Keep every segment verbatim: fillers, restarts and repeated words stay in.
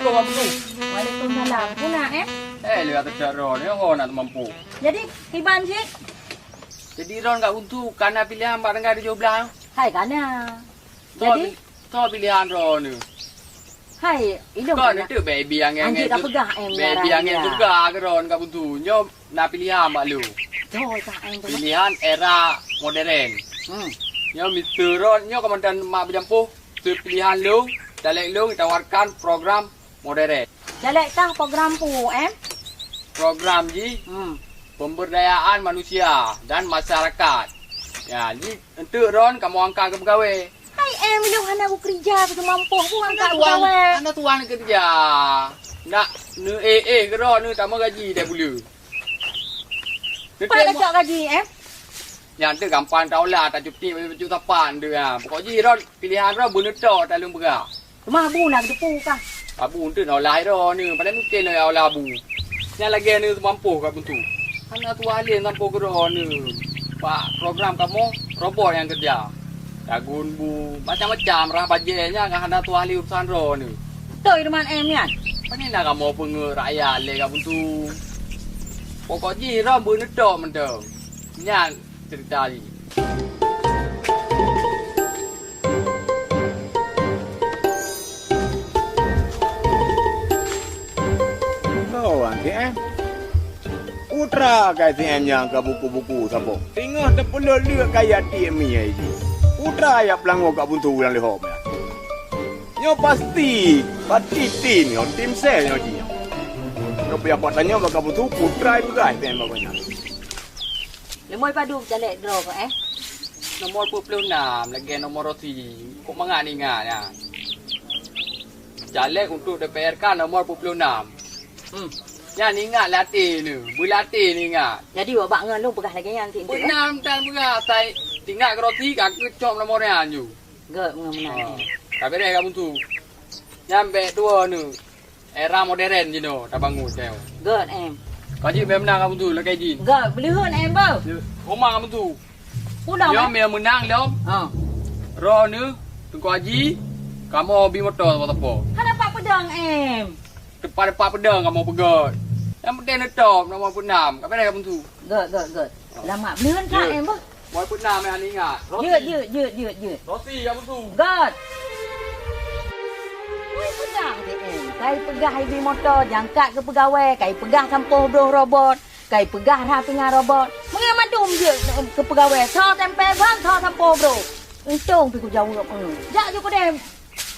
Waalaikumsalam. Puna, eh? Eh, lewat teucok droeneuh, ho na teumampu. Jadi, kiban cit? Jadi, droeneuh Kak Buntu, ka na pilihan bak tanggai tujoh blaih? Hai, ka na. Jadi? Soe pilihan droeneuh? Hai, ilong kon na. Itu baby yang Anjing ka peugah, em, baby yang juga ke droeneuh Kak Buntu. Nyoe na pilihan bak lôn. Betul, Kak, em, betul. Pilihan era modern. Hmm. Nyoe Mister Ron, nyoe komandan mak beujampoh. Pilihan lôn, caleg lôn ditawarkan program modern. Caleg tah program peue, em? Program jih, hmm, pemberdayaan manusia dan masyarakat. Ya, jih enteuk Ron kamoe angkat keu peugawée. Hai, em, ilong hana kukeurija, keu teumampoh pun angkat keu peugawée. Hana tuan keurija. Nak neu-, eh, eh, keudroe neu tamah gaji deh buleuen. Pat tacok gaji, em? Nyan teuh gampang taolah, tacuti bacut sapat nyan teuh, ha. Pokok jih Ron, pilihan Ron beuneutôk taleueng peugah. Teuma abu na geuteupeue kah? Abu enteuk na olah droeneuh, padahai mungken na olah abu. Nyan lagée neu teumampoh Kak Buntu. Hana tuah lé sampoe keu droeneuh. Bak program kamoe, robot nyang keureuja. Dagun bu, macam-macam rah bajée nyan ka hana tuah lé urusan droeneuh. Beutôi teuma em nyan. Pane na kamoe peungeut rakyat lé Kak Buntu. Pokok jih Ron beuneutôk mantong. Nyan cerita jih. Oh, Aunty, eh? Putra K T M nyang ka buku-buku saboh. Teungoh teupeuleuet-leuet kaya T M I jih. Putra jak peulangô Kak Buntu lam leuhop nyan. Nyoe pasti, pasti tim nyoe, tim sel nyoe jih nyoe. Nyoe payah kutanyoe bak Kak Buntu, Putra peugah T M I bak gobnyan. Leumoi padub caleg droe kah, eh? Nomor peuet ploh nam, lagée nomor Rosi. Kok mangat ingat nyan. Caleg untuk D P R K nomor peuet ploh nam. Hmm. Nyan ingat latih ni, beulatih ni ingat. Jadi, wak bak ngon lôn peugah lagée nyan, Cik, eh? Beunam tan peugah, asai ingat keu Rosi, ka keucom nomor nyan ju. Gét, meunan, meunan. Ha. Ka beres Kak Buntu. Nyan bék tuwoe ni. Era modern jinoe tabangun teu. Gét, em. Kau jih beu meunang kamu tu, lakée jih. Gét, beuleuheun, em, beuh. Koma kamu tu. Pulang, em? Nyoe meunang lom. Ha. Droeneuh, Teungku Haji, kamoe bi moto sapo-sapo. Hana pat peudong, em. Tepat-tepat peudong kamoe peugét. Nyang penting neutôb nomor peuet nam. Ka beres kamu tu. Gét, gét, gét. Lamak beuleuheun ka, em, beuh. Moe peuet nam nyang ingat. Jeuet, jeuet, jeuet, jeuet, jeuet. Rosi, ya beutôi. Gét. Woi, peugah deh, em. Kai peugah ibi moto, jangkat keu peugawée, kai peugah sampôh broh robot, kai peugah rhah pingan robot. Meunyoe mandum jeuet keu peugawée, soe tempé ban, soe sampôh broh. Untông pih kujaweueb, em. Jak ju keudeh.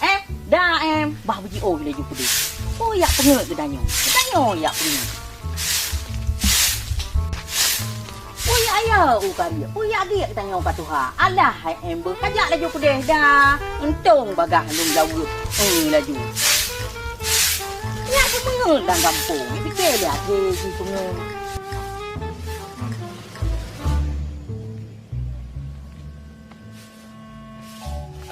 Eh, dah, em. Bah beujiôh laju keudeh. Peue yak peungeut geutanyoe? Geutanyoe yak peungeut. Peue yak ayah u kari? Peue yak diek geutanyoe ka tuha? Alah, hai em beuh, kajak laju keudeh dah. Untông bagah lôn jaweueb, eh, laju. Yak peungeut lam gampông, pike lé até jih peungeut.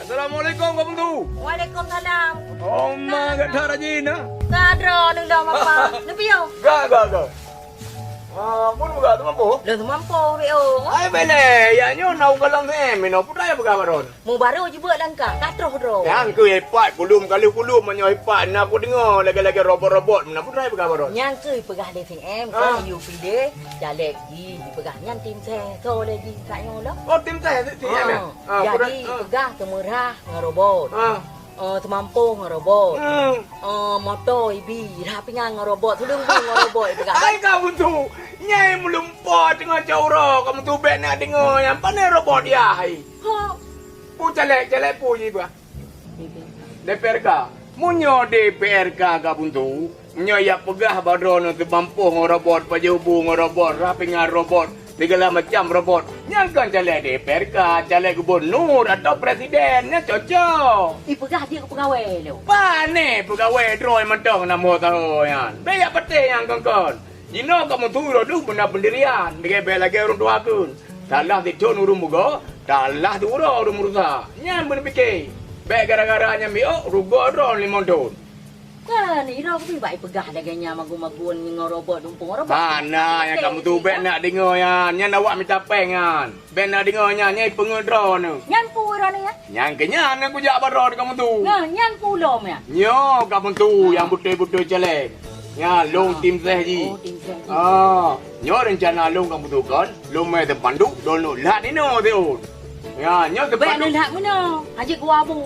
Assalamualaikum, Kak Buntu. Waalaikumsalam. Oh, ma, gata rajin, nah. Ka droeneuh lom, Apa. Neupiôh. Ga, ga, ga. Ah, pun buka tu mampu? Lôn mampu, P O. Ai, bele, ya nyoe na ukalon M, mino putra ya peugah baron. Mu baru jibeuet langkah, ka troh droe. Nyang keu ipat, kulum kali kulum, meunyoe ipat, na kudeungoe lagée-lagée robot-robot, meunan putra ya peugah baron. Nyang keu peugah lé C M, Ah. Kon you pilih caleg jih, jipeugah nyan tim seh, soe lé jih, ka nyoe lom. Oh, tim seh, tim seh, ya? Ah, jadi, ah, peugah teumeurah ngon robot. Ah. Eh, teumampôh ngon robot. Hmm. Eh, moto ibi, rhah pingan ngon robot, seuleumbung ngon robot, ipeugah. Hai Kak Buntu, nyai meulumpo teungoh cok uroe, Kak Buntu bék na deungoe, nyang pane robot yah hai. Ha. Pu caleg, caleg pu jih bah. D P R K. Meunyoe D P R K Kak Buntu, nyoe yak peugah bak droeneuh teumampôh ngon robot, pajoh bu ngon robot, rhah pingan robot, segala macam robot. Nyang kon caleg D P R K, caleg gubernur atau presiden, nyan cocok. Ipeugah jeuet keu peugawée lom. Pane peugawée droe mantong na mo taho nyan. Bék yak patéh nyang kon-kon. Jinoe kamoe tu droe deuh beuna pendirian, lagée bék lagée ureuëng tuha kheun. Talah sithon ureuëng bugo, talah siuroe ureuëng meurusa. Nyan beuneupiké. Bék gara-gara nyan miôk rugoe droe limong thon. Kan, ira kupi bak ipeugah lagèe nyan magun-magun ngon robot dumpung robot. Hana, nyang kamu tu bèk nak deungö nyan. Nyan awak mita péng nyan. Bèk nak deungö nyan, nyan ipeungeuet droe nyoe. Nyan peue droe nyoe, ya? Nyan keu nyan nyang kujak baroe kamu tu. Nah, nyan peue lom, ya? Nyoe kamu tu nyang beutôi-beutôi caleg. Nyan lôn tim seh ji. Oh, tim seh ji. Ah, nyoe rencana lôn kamu tu kon. Lôn mè teupanduk, lôn lôn lhat inoe siôn. Ya, nyoe teupanduk. Bèk lôn lhat meunoe. Hana jeuet geuabu.